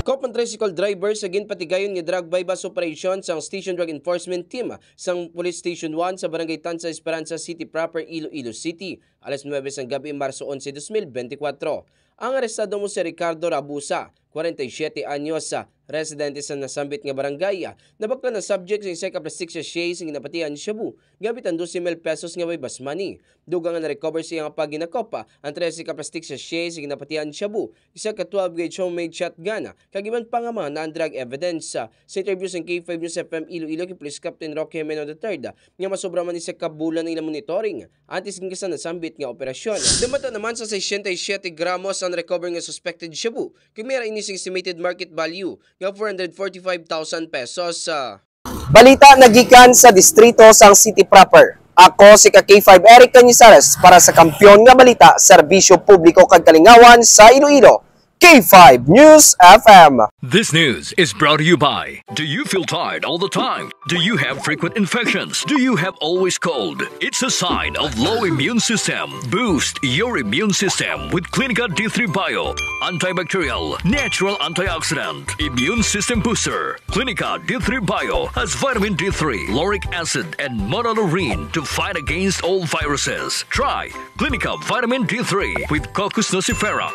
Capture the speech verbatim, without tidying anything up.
Copan tricycle driver sa ginpatigayon nga drug buy-bust operation sang Station Drug Enforcement Team sang Police Station one sa Barangay Tanza, Esperanza City Proper, Iloilo City, alas nuwebe sang gabi, Marso onse, dos mil benti kwatro. Ang arestado mo si Ricardo Rabusa, kwarenta y siyete anyos, ah, residente sa nasambit nga barangay, ah, nabaklan na subject sa isa ka plastic sachet sa ginapatihan shabu, gamit ang dose mil pesos nga buy-bust money. Dugang nga na-recover sa iyang paginakop, ah, ang trese ka plastic sachet sa ginapatihan shabu, isa ka twelve gauge homemade shotgun, ah, kag iban pa nga mga non-drug evidence, ah. Sa interview sang K five News F M Iloilo kay Police Captain Roque Jimeno the third, ah, nga masobra man ni sa kabulan ang ilang monitoring, antes gid sa nasambit nga operasyon. Damata naman sa sesenta y siyete gramos ang recover nga suspected shabu, kag may ra ini sing estimated market value nga four hundred forty-five thousand pesos. Ah. Balita nagikan sa distrito sang City Proper. Ako si ka K five Eric Cañizares para sa Kampiyon nga Balita, Serbisyo Publiko kag Kalingawan sa Iloilo, K five News F M. This news is brought to you by. Do you feel tired all the time? Do you have frequent infections? Do you have always cold? It's a sign of low immune system. Boost your immune system with Clinica D three Bio, antibacterial, natural antioxidant, immune system booster. Clinica D three Bio has vitamin D three, lauric acid, and monolaurin to fight against all viruses. Try Clinica Vitamin D three with Cocos nucifera.